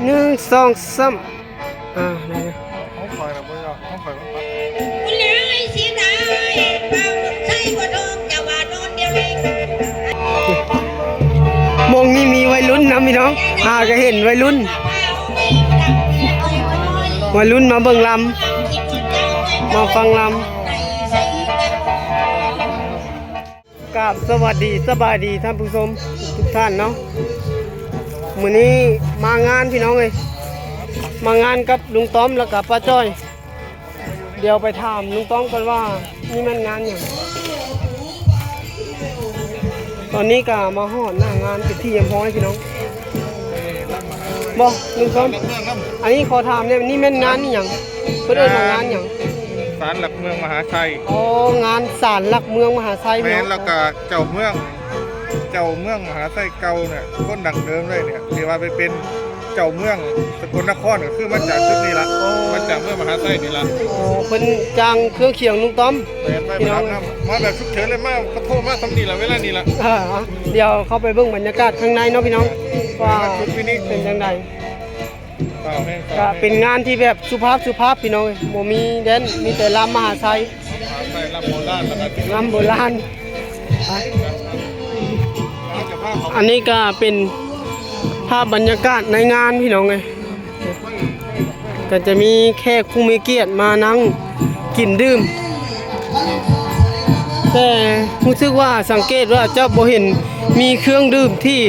ໜຶ່ງ ສອງ ສາມ ອ່າ ໄດ້ຢູ່. ຂອງຂ້ອຍນະບໍ່ຍາກ ຂອງຂ້ອຍມັນປັດ. ໝ່ອງນີ້ມີໄວລຸ້ນນຳພີ່ນ້ອງ ຫາກະເຫັນໄວລຸ້ນ ໄວລຸ້ນມາເບິ່ງລຳ ມາຟັງລຳ. ກາບສະຫວັດດີສະບາຍດີທ່ານຜູ້ຊົມທຸກທ່ານເນາະ. ມື້ນີ້ມາງານພີ່ນ້ອງເອີຍ ມາງານກັບລຸງຕ້ອມ ແລ້ວກະປ້າຈ້ອຍ. ດຽວໄປຖາມລຸງຕ້ອມກ່ອນວ່ານີ້ແມ່ນງານຫຍັງ. ຕອນນີ້ກະມາຮອດໜ້າງານເປັນທີ່ຮຽບຮ້ອຍພີ່ນ້ອງ. ບໍ່ ລຸງຕ້ອມ ອັນນີ້ຂໍຖາມແດ່ ນີ້ແມ່ນງານອີ່ຫຍັງ? ເພິ່ນເອີ້ນວ່າງານຫຍັງ? ສານຫຼັກເມືອງມະຫາໄຊ. ອໍ ງານສານຫຼັກເມືອງມະຫາໄຊ. ແມ່ນ ແລ້ວກະເຈົ້າເມືອງ ເຈົ້າເມືອງມະຫາໄຊເກົ່າເນຍ ຄົນດັ້ງເດີມເລີຍເນຍ ທີ່ວ່າໄປເປັນເຈົ້າເມືອງສະກົນນະຄອນ ກະຄືມາຈາກຈຸດນີ້ລະ ມາຈາກເມືອງມະຫາໄຊນີ້ລະ. ອໍ ເພິ່ນຈ້າງເຄື່ອງຄຽງລຸງຕ້ອມ. ແມ່ນ ໄປ ພີ່ນ້ອງ ມາແບບສຸກເສີນເລີຍ ມາກະໂທມາສ່ຳນີ້ລະ ເວລານີ້ລະ. ດຽວເຂົ້າໄປເບິ່ງບັນຍາກາດຂ້າງໃນເນາະພີ່ນ້ອງ ວ່າເປັນຈັ່ງໃດ. ກະເປັນງານທີ່ແບບສຸພາບສຸພາບພີ່ນ້ອງເອີຍ ບໍ່ມີແດນ ມີແຕ່ລຳມະຫາໄຊ ລຳໂບລານ ລຳໂບລານ. ອັນນີ້ກະເປັນພາບບັນຍາກາດໃນງານພີ່ນ້ອງເອີຍ ກະຈະມີແຂກຜູ້ມີກຽດມານັ່ງກິນດື່ມ ແຕ່ຮູ້ສຶກວ່າ ສັງເກດວ່າຈະບໍ່ເຫັນມີເຄື່ອງດື່ມທີ່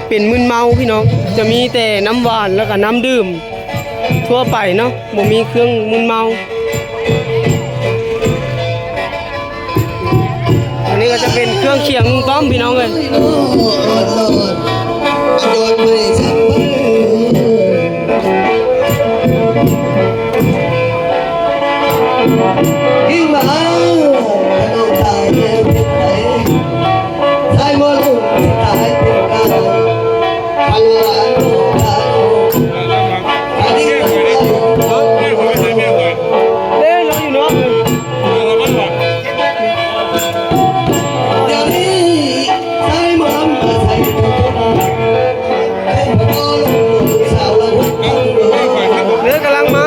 ເປັນມຶນເມົາພີ່ນ້ອງ ຈະມີແຕ່ນ້ຳຫວານ ແລ້ວກະນ້ຳດື່ມທົ່ວໄປເນາະ ບໍ່ມີເຄື່ອງມຶນເມົາ. ອັນນີ້ກະຈະເປັນເຄື່ອງຄຽງລຸງຕ້ອມພີ່ນ້ອງເອີຍ. ເຮືອກຳລັງມາ.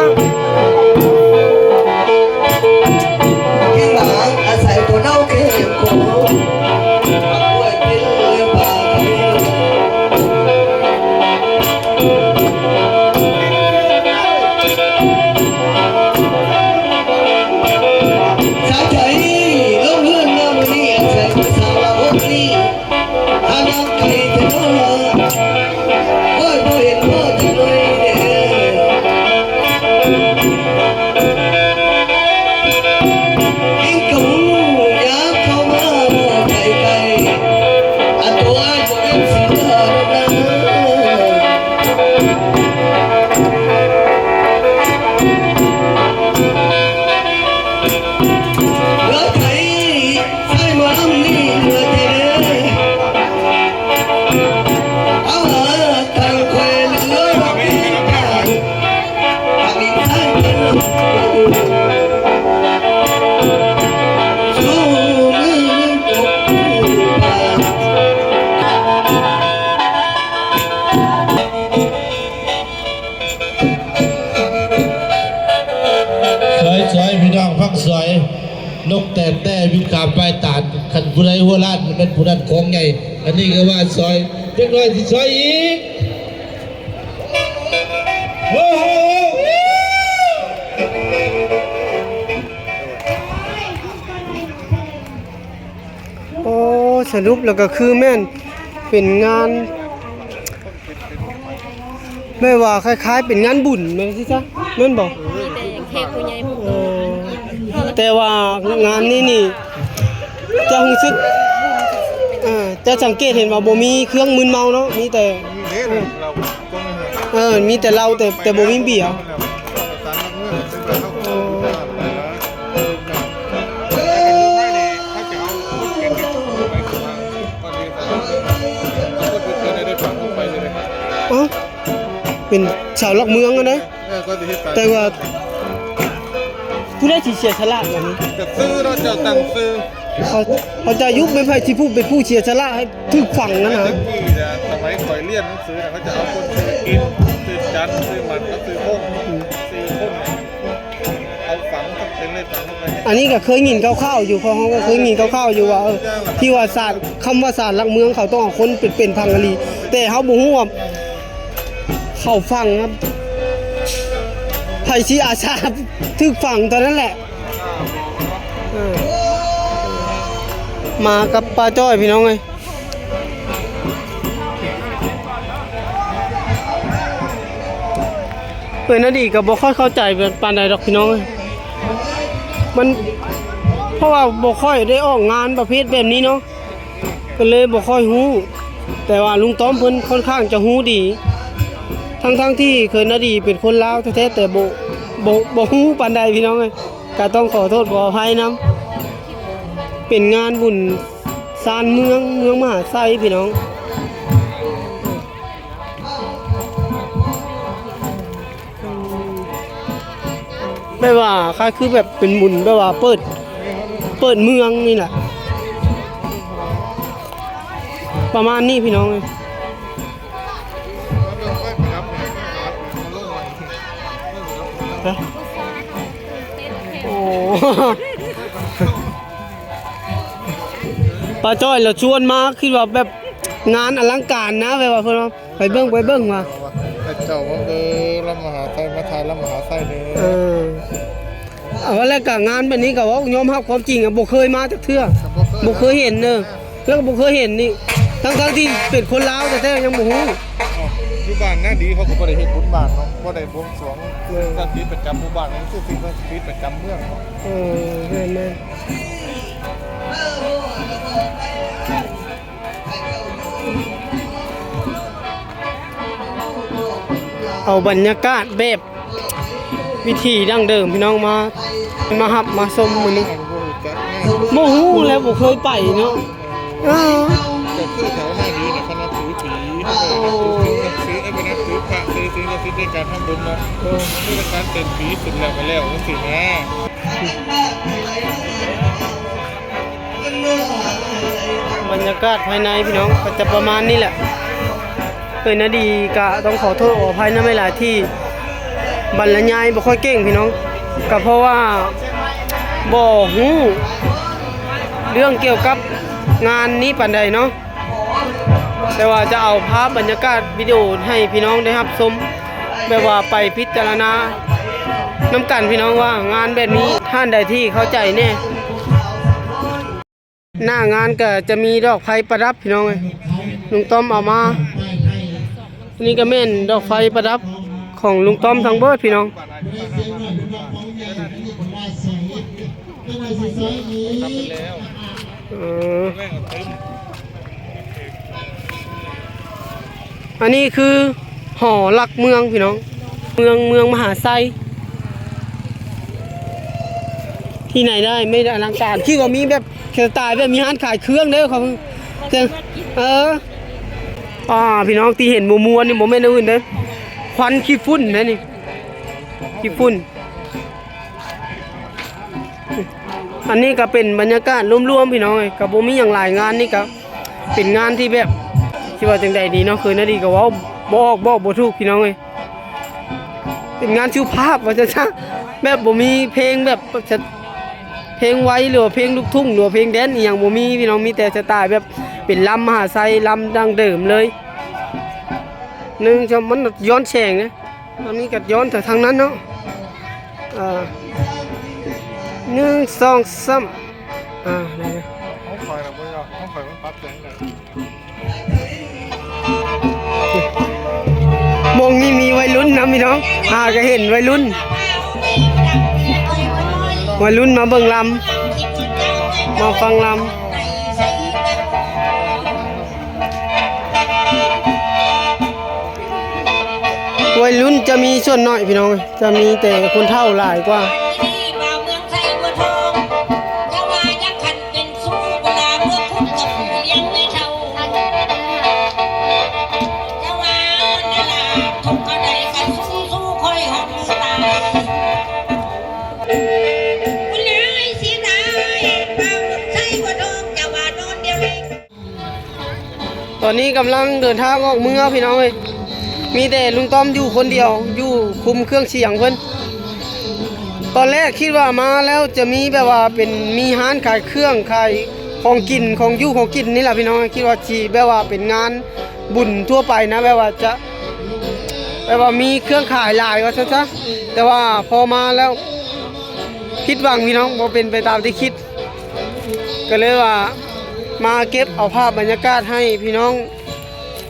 ຊອຍໆ ພີ່ນ້ອງຟັງຊອຍ ນົກແຕ່ແຕ້ບິນຂ້າມປ້າຍຕານ ຄັນຜູ້ໃດຫົວລ້ານແມ່ນຜູ້ນັ້ນຂອງໃຫຍ່ ອັນນີ້ກະວ່າຊອຍ ຈັກໜ້ອຍຊິຊອຍອີກ. ໂອ້ ສະຫຼຸບແລ້ວກະຄືແມ່ນເປັນງານ ແບບວ່າຄ້າຍໆເປັນງານບຸນແມ່ນຊີ້ຊະ ແມ່ນບໍ່? ມີແຕ່ແຂກຜູ້ໃຫຍ່ຜູ້ໂຕ. ແຕ່ວ່າງານນີ້ນີ້ ເຈົ້າຮູ້ສຶກ ເອີ ເຈົ້າສັງເກດເຫັນວ່າບໍ່ມີເຄື່ອງມຶນເມົາເນາະ ມີແຕ່ ເອີ ມີແຕ່ເຫຼົ້າ ແຕ່ ແຕ່ບໍ່ມີເບຍ. ເອີ ເປັນສານຫຼັກເມືອງຫັ້ນເດ້. ເອີ ກໍຊິເຮັດຕາມ ແຕ່ວ່າຜູ້ໃດຊິເສຍສະຫຼະບາດນີ້? ກະຊື່ເນາະ ເຈົ້າຕັ້ງຊື່ ເຂົາ ເຂົາຈະຍຸບ ແມ່ນໃຜຊິຜູ້ເປັນຜູ້ເສຍສະຫຼະໃຫ້ຖືກຝັງຫັ້ນນະ. ແຕ່ກີ້ນະ ສະໄໝຂ້ອຍຮຽນໜັງສືນະ ເຂົາຈະເອົາຄົນຊື່ກິນ ຊື່ ຈັນ ຊື່ໝັ້ນກັບຊື່ຄົງ ອືມ ຊື່ຄົງ ເອົາຝັງເປັນເລດຝັງໄປ. ອັນນີ້ກໍເຄີຍຍິນຂ່າວໆຢູ່ ເພາະເຮົາກໍເຄີຍຍິນຂ່າວໆຢູ່ວ່າ ເອີ ທີ່ວ່າສາດ ຄຳວ່າສານຫຼັກເມືອງ ເຂົາຕ້ອງເອົາຄົນເປັນໆຝັງອີ່ຫຼີ ແຕ່ເຮົາບໍ່ຮູ້ວ່າເຂົາຝັງ ໃຜຊິອາສາຖືກຝັງເທົ່ານັ້ນແຫຼະ. ເອີ ມາກັບປ້າຈ້ອຍ ພີ່ນ້ອງເອີຍ. ເອີຍ ນາດີກໍບໍ່ຄ່ອຍເຂົ້າໃຈປານໃດດອກ ພີ່ນ້ອງເອີຍ ມັນ ເພາະວ່າບໍ່ຄ່ອຍໄດ້ອອກງານປະເພດແບບນີ້ເນາະ ກໍເລີຍບໍ່ຄ່ອຍຮູ້. ແຕ່ວ່າລຸງຕ້ອມເພິ່ນຄ່ອນຂ້າງຈະຮູ້ດີ ທັງໆທີ່ເຄີຍນາດີເປັນຄົນລາວແທ້ໆ ແຕ່ບໍ່ ບໍ່ ບໍ່ຮູ້ປານໃດ ພີ່ນ້ອງເອີຍ. ກໍຕ້ອງຂໍໂທດຂໍອະໄພນຳ. ເປັນງານບຸນຊານເມືອງ ເມືອງມະຫາໄຊ ພີ່ນ້ອງ. ແບບວ່າຄ້າຍຄືແບບເປັນບຸນແບບວ່າເປີດ ເປີດເມືອງນີ້ແຫຼະ ປະມານນີ້ ພີ່ນ້ອງເອີຍ. ຮະ? ໂອ້ ປ້າຈ້ອຍລາວຊວນມາ ຄິດວ່າແບບງານອະລັງການນະ ແບບວ່າເພິ່ນວ່າໄປເບິ່ງ ໄປເບິ່ງວ່າ ເຂົາເຈົ້າວ່າ ເອີ ລຳມະຫາໄຊ ມາຖ່າຍລຳມະຫາໄຊເດີ. ເອີ ເອົາ ແລ້ວກໍງານແບບນີ້ກໍເວົ້າຍອມຮັບຄວາມຈິງ ບໍ່ເຄີຍມາຈັກເທື່ອ ບໍ່ເຄີຍ ບໍ່ເຄີຍເຫັນເດີ ແລ້ວກໍບໍ່ເຄີຍເຫັນນີ້ ທັງໆທີ່ເປັນຄົນລາວແທ້ໆຍັງບໍ່ຮູ້. ເອົ້າ ຢູ່ບ້ານນາດີເຂົາກໍບໍ່ໄດ້ເຮັດບຸນບ້ານເນາະ ບໍ່ໄດ້ບວງສວງ ເອີ ສິ່ງສັກສິດປະຈຳໝູ່ບ້ານ ສິ່ງສັກສິດປະຈຳເມືອງເນາະ. ເອີ ແມ່ນໆ. ເອົາບັນຍາກາດແບບວິຖີດັ້ງເດີມ ພີ່ນ້ອງ ມາ ມາຮັບມາຊົມມື້ນີ້. ບໍ່ຮູ້ແລ້ວ ບໍ່ເຄີຍໄປເນາະ. ເອີ ກໍຄືແຖວນາດີນະ ເຂົານັບຖືຜີ ເອີ ນັບຖື ເອີ ນັບຖືພະ ຖືສິ່ງສັກສິດໃນການທຳບຸນເນາະ. ເອີ ຄືການເຕັ້ນຜີສຸດແລ້ວກໍແລ້ວ ຈັ່ງຊີ້ນະ. ບັນຍາກາດພາຍໃນ ພີ່ນ້ອງ ກໍຈະປະມານນີ້ແຫຼະ. ເອີຍ ນາດີກະຕ້ອງຂໍໂທດຂໍອະໄພນຳຫຼາຍໆ ທີ່ບັນລະຍາຍບໍ່ຄ່ອຍເກັ່ງ ພີ່ນ້ອງ ກໍເພາະວ່າບໍ່ຮູ້ເລື່ອງກ່ຽວກັບງານນີ້ປານໃດເນາະ. ແຕ່ວ່າຈະເອົາພາບບັນຍາກາດວິດີໂອໃຫ້ພີ່ນ້ອງໄດ້ຮັບຊົມ ແບບວ່າໄປພິຈາລະນານຳກັນ ພີ່ນ້ອງ ວ່າງານແບບນີ້ ທ່ານໃດທີ່ເຂົ້າໃຈແດ່. ໜ້າງານກໍຈະມີດອກໄຟປະດັບ ພີ່ນ້ອງເອີຍ ລຸງຕ້ອມເອົາມາ. ອັນນີ້ກໍແມ່ນດອກໄຟປະດັບຂອງລຸງຕ້ອມທັງເບິດ ພີ່ນ້ອງ. ເອີ ອັນນີ້ຄືຫໍຫຼັກເມືອງ ພີ່ນ້ອງ ເມືອງ ເມືອງມະຫາໄຊ ທີ່ໄຫນໄດ້ ແມ່ນອະລັງການ ຄືວ່າມີແບບສະໄຕແບບມີຮ້ານຂາຍເຄື່ອງເດີ ເຂົາ ເອີ ອ່າ ພີ່ນ້ອງ ທີ່ເຫັນມົວໆນີ້ບໍ່ແມ່ນແນວອື່ນເດີ ຄວັນຂີ້ຝຸ່ນເດ້ນີ້ ຂີ້ຝຸ່ນ. ອັນນີ້ກໍເປັນບັນຍາກາດລວມໆ ພີ່ນ້ອງເອີຍ ກໍບໍ່ມີຫຍັງຫຼາຍ ງານນີ້ກໍເປັນງານທີ່ແບບ ຊິວ່າຈັ່ງໃດດີເນາະ ຄືນາດີກໍເວົ້າບໍ່ອອກ ບອກບໍ່ຖືກ ພີ່ນ້ອງເອີຍ ເປັນງານສຸພາບວ່າຊັ້ນຊະ ແບບບໍ່ມີເພງແບບ ເພງໄວ ຫຼືວ່າເພງລູກທຸ່ງ ຫຼືວ່າເພງແດນອີ່ຫຍັງບໍ່ມີ ພີ່ນ້ອງ ມີແຕ່ສະໄຕແບບເປັນລຳມະຫາໄຊ ລຳດັ້ງເດີມເລີຍ. ໜຶ່ງ ມັນຍ້ອນແສງເດ້. ຕອນນີ້ກໍຍ້ອນແຕ່ທາງນັ້ນເນາະ ເອີ ໜຶ່ງ ສອງ ສາມ ອ່າ ໄດ້ແລ້ວ ຂອງຂ້ອຍນະບໍ່ຍອມ ຂອງຂ້ອຍມັນປັບແສງໄດ້. ໝ່ອງນີ້ມີໄວລຸ້ນນຳ ພີ່ນ້ອງ ຫາກໍເຫັນໄວລຸ້ນ ໄວລຸ້ນມາເບິ່ງລຳ ມາຟັງລຳ. ໄວລຸ້ນຈະມີສ່ວນໜ້ອຍ ພີ່ນ້ອງເອີຍ ຈະມີແຕ່ຄົນເຖົ້າຫຼາຍກວ່າ. ຕອນນີ້ກຳລັງເດີນທາງອອກເມືອ ພີ່ນ້ອງເອີຍ. ມີແຕ່ລຸງຕ້ອມຢູ່ຄົນດຽວ ຢູ່ຄຸມເຄື່ອງສຽງເພິ່ນ. ຕອນແລກຄິດວ່າມາແລ້ວຈະມີແບບວ່າເປັນ ມີຮ້ານຂາຍເຄື່ອງ ຂາຍຂອງກິນ ຂອງຢູ່ຂອງກິນນີ້ແຫຼະພີ່ນ້ອງ. ຄິດວ່າຊິແບບວ່າເປັນງານບຸນທົ່ວໄປນະ ແບບວ່າຈະ ແບບວ່າມີເຄື່ອງຂາຍຫຼາຍວ່າຊັ້ນຊະ. ແຕ່ວ່າພໍມາແລ້ວຜິດຫວັງພີ່ນ້ອງ ບໍ່ເປັນໄປຕາມທີ່ຄິດ. ກໍເລີຍວ່າມາເກັບເອົາພາບບັນຍາກາດໃຫ້ພີ່ນ້ອງ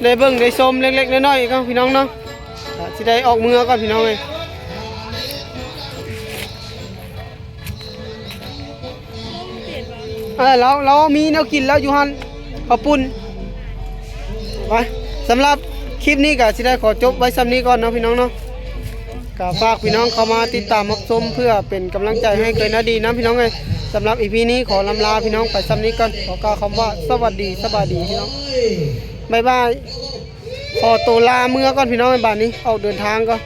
ໄດ້ເບິ່ງໄດ້ຊົມເລັກໆນ້ອຍໆເນາະພີ່ນ້ອງເນາະ. ກະຊິໄດ້ອອກເມືອກ່ອນພີ່ນ້ອງເອີຍ. ເອີ ລາວ ລາວມີແນວກິນແລ້ວຢູ່ຫັ້ນ ເຂົ້າປຸ້ນ. ໄປ ສຳລັບຄລິບນີ້ກະຊິໄດ້ຂໍຈົບໄວ້ຊ່ຳນີ້ກ່ອນເນາະພີ່ນ້ອງເນາະ. ກະຝາກພີ່ນ້ອງເຂົ້າມາຕິດຕາມຮັບຊົມ ເພື່ອເປັນກຳລັງໃຈໃຫ້ເຄີຍນາດີນຳພີ່ນ້ອງເອີຍ. ສຳລັບອີພີນີ້ຂໍລຳລາພີ່ນ້ອງໄປຊ່ຳນີ້ກ່ອນ. ຂໍກ່າວຄຳວ່າສະຫວັດດີ ສະບາຍດີພີ່ນ້ອງ ບາຍບາຍ. ຂໍໂຕລາເມືອກ່ອນພີ່ນ້ອງເອີຍ ບາດນີ້ອອກເດີນທາງກ່ອນ.